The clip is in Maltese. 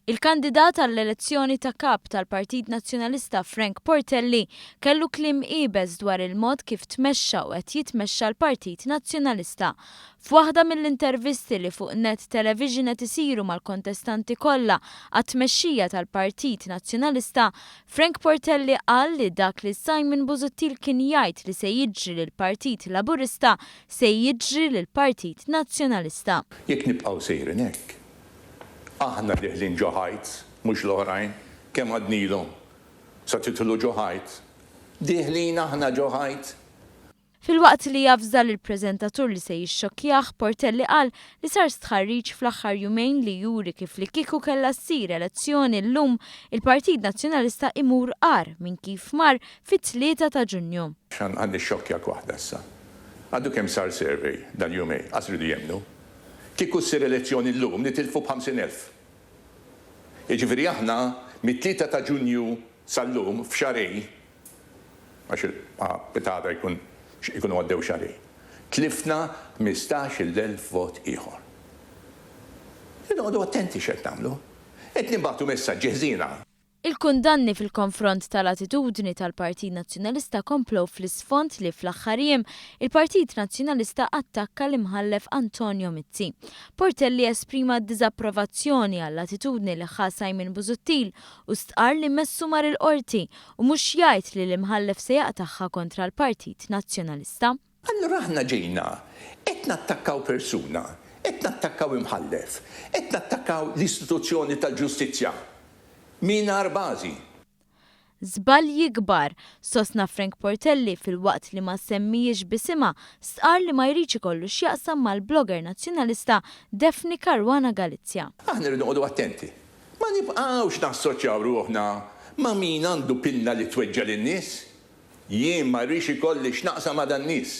Il-kandidat għall-elezzjoni ta' Kap tal-Partit Nazzjonalista Frank Portelli kellu kliem iebes dwar il-mod kif tmexxa u qed jitmexxa l-Partit Nazzjonalista. F'waħda mill-intervisti li fuq Net Television qed isiru mal-kontestanti kollha għat-tmexxija tal-Partit Nazzjonalista, Frank Portelli qal li dak li Simon Busuttil kien jgħid li se jiġri lill-Partit Laburista se jiġri lill-Partit Nazzjonalista. Jekk nibqgħu sejrin hekk, Aħna dieħlin ġo ħajt, mhux l-oħrajn. Kemm għadnilhom sa tidħlu ġo ħajt. Dieħlin aħna ġo ħajt. Filwaqt li avża lill-preżentatur li se jixxokkjah, Portelli qal li sar stħarriġ fl-aħħar jumejn li juri kif li kieku kellha ssir elezzjoni llum, il-Partit Nazzjonalista imur agħar minn kif mar fit-tlieta ta' Ġunju. Ħa nixxokkjak waħda issa. Għadu kemm sar survey dal-jumejn, qas riedu jemmnu. Kieku ssir elezzjoni llum nitilfu b'50,000. Jiġifieri aħna mit-tlieta ta' Ġunju sal-lum f'xahrejn, għax pitgħada jkun ikunu għaddew xahrejn, tlifna 15-il elf vot ieħor. Irridu noqogħdu attenti x'qed nagħmlu. Qed nibagħtu messaġġi ħżiena. Il-kundanni fil-konfront tal-attitudni tal-Partit Nazzjonalista komplew fl-isfond li fl-aħħar jiem il-Partit Nazzjonalista attakka l-Imħallef Antonio Mizzi. Portelli esprima d-diżapprovazzjoni għall-attitudni li ħa Simon Busuttil u stqarr li messu mar il-Qorti u mhux jgħid li l-Imħallef se jaqtagħha kontra l-Partit Nazzjonalista. Allura aħna ġejna qed nattakkaw persuna, qed nattakkaw imħallef, qed nattakkaw l-istituzzjoni tal-ġustizzja mingħajr bażi. Żbalji kbar, sostna Frank Portelli filwaqt li ma semmihiex b'isimha, stqarr li ma jridx ikollu x'jaqsam mal-blogger Nazzjonalista Daphne Caruana Galizia. Aħna rridu noqogħdu attenti. Ma nibqgħux nassoċjaw ruħna ma' min għandu pinna li tweġġa' lin-nies. Jien ma rridx ikolli x'naqsam ma' dan-nies.